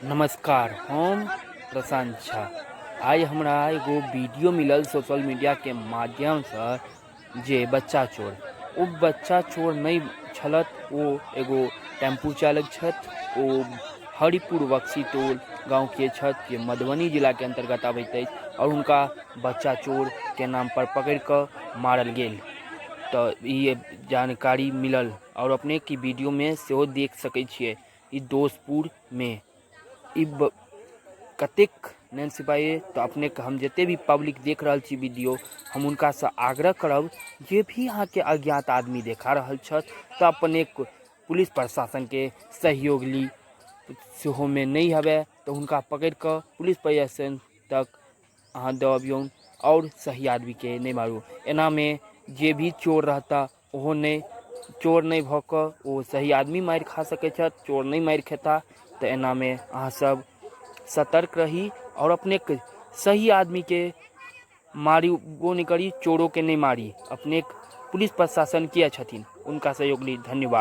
नमस्कार, हम प्रशांत झा। आइ हमरा एगो वीडियो मिलल सोशल मीडियाके माध्यमसँ जे बच्चा चोर, ओ बच्चा चोर नहि छलथि, ओ एगो टेम्पू चालक छथि। ओ हरिपुर बक्सी टोल गाँवके छथि जे मधुबनी जिलाके अन्तर्गत आबैत अछि आओर हुनका बच्चा चोरके नामपर पकड़ि कऽ मारल गेल। तऽ ई जानकारी मिलल आओर अपनेके वीडियोमे सेहो देख सकै छियै। ई दोस्तपुरमे ई कतेक नैन सिपाही। तऽ अपनेके हम जतेक भी पब्लिक देख रहल छी वीडियो, हम हुनकासँ आग्रह करब, जे भी अहाँके अज्ञात आदमी देखा रहल छथि तऽ अपनेक पुलिस प्रशासनके सहयोग ली। सेहोमे नहि हवे तऽ हुनका पकड़ि कऽ पुलिस प्रशासन तक अहाँ दऽ अबियौन आओर सही आदमीके नहि मारू। एनामे जे भी चोर रहता ओहो नहि चोर नहि भऽ कऽ ओ सही आदमी मारि खा सकै छथि, चोर नहि मारि खेता। तऽ एनामे अहाँसभ सतर्क रही आओर अपनेके सही आदमीके मारबो नहि करी, चोरोके नहि मारी। अपनेक पुलिस प्रशासन किए छथिन, हुनका सहयोग ली। धन्यवाद।